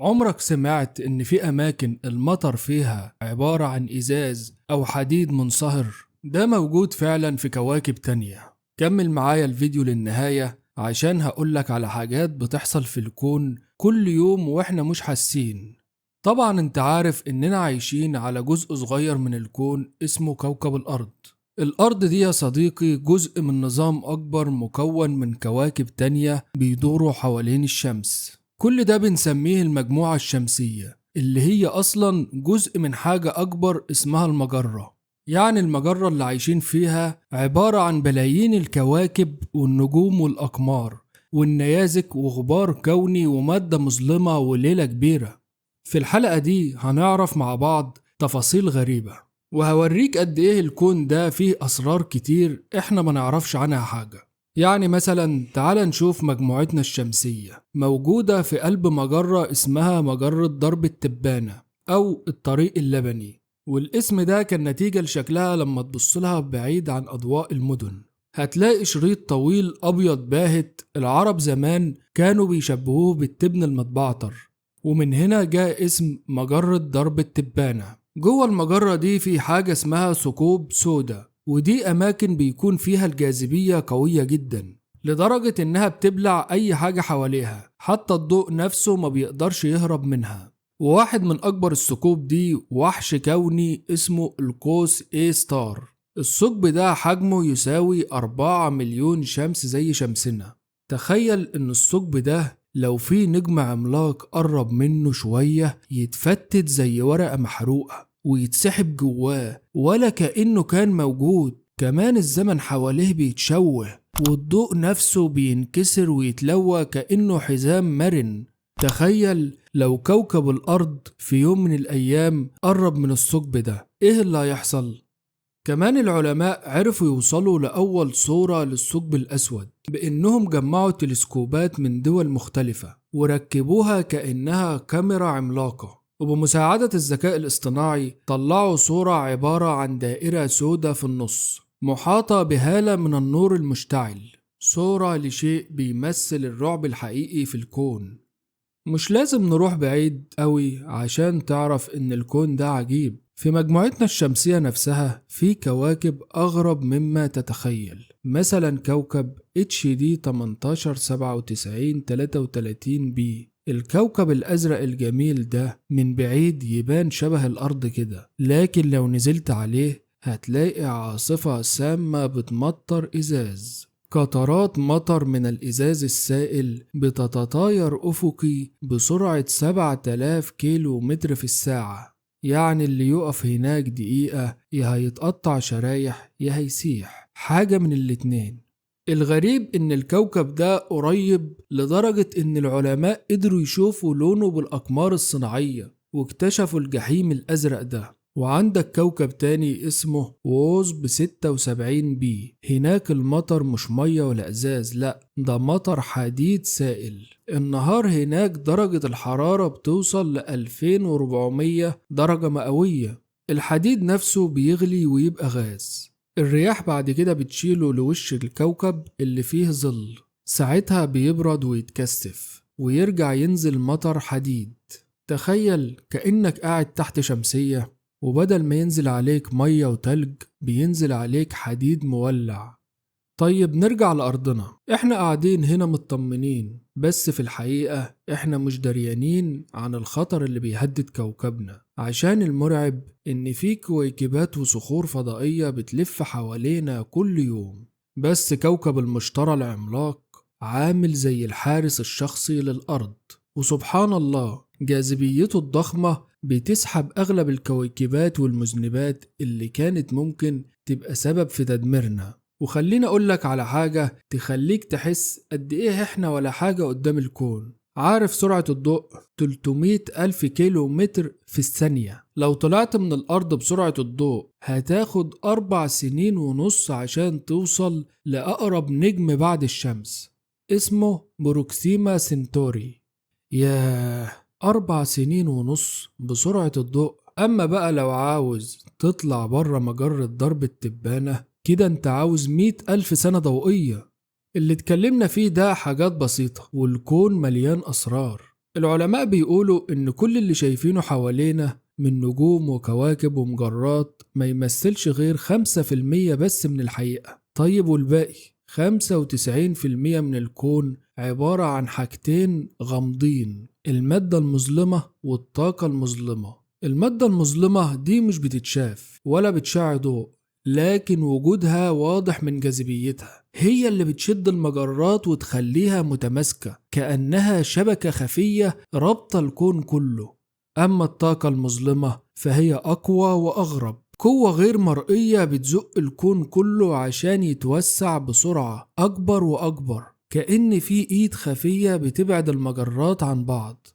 عمرك سمعت إن في أماكن المطر فيها عبارة عن إزاز أو حديد منصهر؟ ده موجود فعلا في كواكب تانية. كمل معايا الفيديو للنهاية عشان هقولك على حاجات بتحصل في الكون كل يوم وإحنا مش حاسين. طبعا انت عارف إننا عايشين على جزء صغير من الكون اسمه كوكب الأرض. الأرض دي يا صديقي جزء من نظام أكبر مكون من كواكب تانية بيدوروا حوالين الشمس. كل ده بنسميه المجموعة الشمسية، اللي هي أصلا جزء من حاجة أكبر اسمها المجرة. يعني المجرة اللي عايشين فيها عبارة عن بلايين الكواكب والنجوم والأقمار والنيازك وغبار كوني ومادة مظلمة وليلة كبيرة. في الحلقة دي هنعرف مع بعض تفاصيل غريبة، وهوريك قد إيه الكون ده فيه أسرار كتير إحنا ما نعرفش عنها حاجة. يعني مثلا تعال نشوف مجموعتنا الشمسية موجودة في قلب مجرة اسمها مجرة درب التبانة أو الطريق اللبني، والاسم ده كان نتيجة لشكلها لما تبصلها بعيد عن أضواء المدن. هتلاقي شريط طويل أبيض باهت، العرب زمان كانوا بيشبهوه بالتبن المتبعتر، ومن هنا جاء اسم مجرة درب التبانة. جوه المجرة دي في حاجة اسمها ثقوب سوداء، ودي أماكن بيكون فيها الجاذبية قوية جدا لدرجة إنها بتبلع أي حاجة حواليها، حتى الضوء نفسه ما بيقدرش يهرب منها. وواحد من أكبر الثقوب دي وحش كوني اسمه القوس A star. الثقب ده حجمه يساوي 4 مليون شمس زي شمسنا. تخيل إن الثقب ده لو في نجم عملاق قرب منه شوية يتفتت زي ورقة محروقة ويتسحب جواه ولا كأنه كان موجود. كمان الزمن حواليه بيتشوه والضوء نفسه بينكسر ويتلوى كأنه حزام مرن. تخيل لو كوكب الأرض في يوم من الأيام قرب من الثقب ده، إيه اللي هيحصل؟ كمان العلماء عرفوا يوصلوا لأول صورة للثقب الأسود بإنهم جمعوا تلسكوبات من دول مختلفة وركبوها كأنها كاميرا عملاقة، وبمساعدة الذكاء الاصطناعي طلعوا صورة عبارة عن دائرة سوداء في النص محاطة بهالة من النور المشتعل، صورة لشيء بيمثل الرعب الحقيقي في الكون. مش لازم نروح بعيد قوي عشان تعرف إن الكون ده عجيب. في مجموعتنا الشمسية نفسها في كواكب أغرب مما تتخيل، مثلا كوكب HD 189733 b. الكوكب الأزرق الجميل ده من بعيد يبان شبه الأرض كده، لكن لو نزلت عليه هتلاقي عاصفة سامة بتمطر إزاز، قطرات مطر من الإزاز السائل بتتطاير أفقي بسرعة 7000 كيلو متر في الساعة. يعني اللي يقف هناك دقيقة يا هيتقطع شرايح يا هيسيح، حاجة من الاتنين. الغريب إن الكوكب ده قريب لدرجة إن العلماء قدروا يشوفوا لونه بالأقمار الصناعية واكتشفوا الجحيم الأزرق ده. وعندك كوكب تاني اسمه WASP 76 b، هناك المطر مش مية ولا إزاز، لأ ده مطر حديد سائل. النهار هناك درجة الحرارة بتوصل ل 2400 درجة مئوية، الحديد نفسه بيغلي ويبقى غاز. الرياح بعد كده بتشيله لوش الكوكب اللي فيه ظل، ساعتها بيبرد ويتكثف ويرجع ينزل مطر حديد. تخيل كأنك قاعد تحت شمسية وبدل ما ينزل عليك مية وتلج بينزل عليك حديد مولع. طيب نرجع لأرضنا، احنا قاعدين هنا مطمنين، بس في الحقيقة احنا مش دريانين عن الخطر اللي بيهدد كوكبنا، عشان المرعب ان في كويكبات وصخور فضائية بتلف حوالينا كل يوم. بس كوكب المشتري العملاق عامل زي الحارس الشخصي للأرض، وسبحان الله جاذبيته الضخمة بتسحب أغلب الكويكبات والمذنبات اللي كانت ممكن تبقى سبب في تدميرنا. وخلينا أقولك على حاجة تخليك تحس قد إيه إحنا ولا حاجة قدام الكون. عارف سرعة الضوء 300 ألف كيلو متر في الثانية، لو طلعت من الأرض بسرعة الضوء هتاخد 4.5 سنين عشان توصل لأقرب نجم بعد الشمس اسمه بروكسيما سنتوري. ياه، 4.5 سنين بسرعة الضوء. أما بقى لو عاوز تطلع بره مجرة درب التبانة كده انت عاوز 100 ألف سنة ضوئية. اللي اتكلمنا فيه ده حاجات بسيطة والكون مليان أسرار. العلماء بيقولوا إن كل اللي شايفينه حوالينا من نجوم وكواكب ومجرات ما يمثلش غير 5% بس من الحقيقة. طيب والباقي 95% من الكون عبارة عن حاجتين غامضين، المادة المظلمة والطاقة المظلمة. المادة المظلمة دي مش بتتشاف ولا بتشع ضوء، لكن وجودها واضح من جاذبيتها، هي اللي بتشد المجرات وتخليها متماسكة كأنها شبكة خفية رابطة الكون كله. أما الطاقة المظلمة فهي أقوى وأغرب، قوة غير مرئية بتزق الكون كله عشان يتوسع بسرعة أكبر وأكبر، كأن في إيد خفية بتبعد المجرات عن بعض.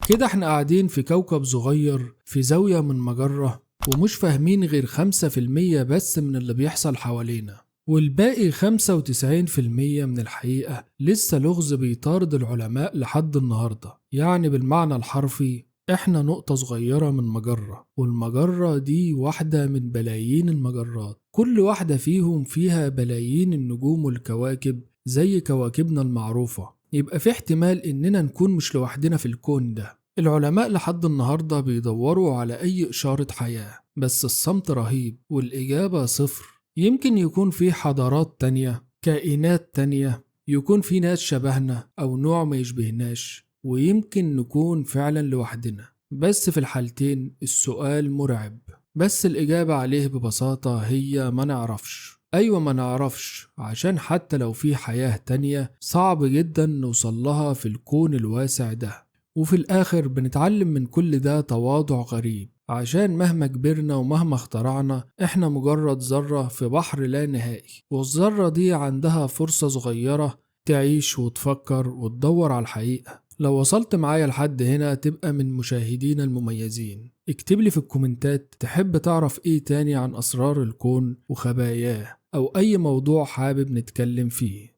كده احنا قاعدين في كوكب صغير في زاوية من مجرة ومش فاهمين غير 5% بس من اللي بيحصل حوالينا، والباقي 95% من الحقيقة لسه لغز بيطارد العلماء لحد النهاردة. يعني بالمعنى الحرفي احنا نقطة صغيرة من مجرة، والمجرة دي واحدة من بلايين المجرات، كل واحدة فيهم فيها بلايين النجوم والكواكب زي كواكبنا المعروفة. يبقى في احتمال اننا نكون مش لوحدنا في الكون ده. العلماء لحد النهاردة بيدوروا على أي إشارة حياة، بس الصمت رهيب والإجابة صفر. يمكن يكون في حضارات تانية، كائنات تانية، يكون في ناس شبهنا أو نوع ما يشبهناش، ويمكن نكون فعلا لوحدنا. بس في الحالتين السؤال مرعب، بس الإجابة عليه ببساطة هي ما نعرفش. أيوة ما نعرفش، عشان حتى لو في حياة تانية صعب جدا نوصلها في الكون الواسع ده. وفي الآخر بنتعلم من كل ده تواضع غريب، عشان مهما كبرنا ومهما اخترعنا احنا مجرد ذرة في بحر لا نهائي، والذرة دي عندها فرصة صغيرة تعيش وتفكر وتدور على الحقيقة. لو وصلت معايا لحد هنا تبقى من مشاهدينا المميزين. اكتب لي في الكومنتات تحب تعرف ايه تاني عن أسرار الكون وخباياه، أو أي موضوع حابب نتكلم فيه.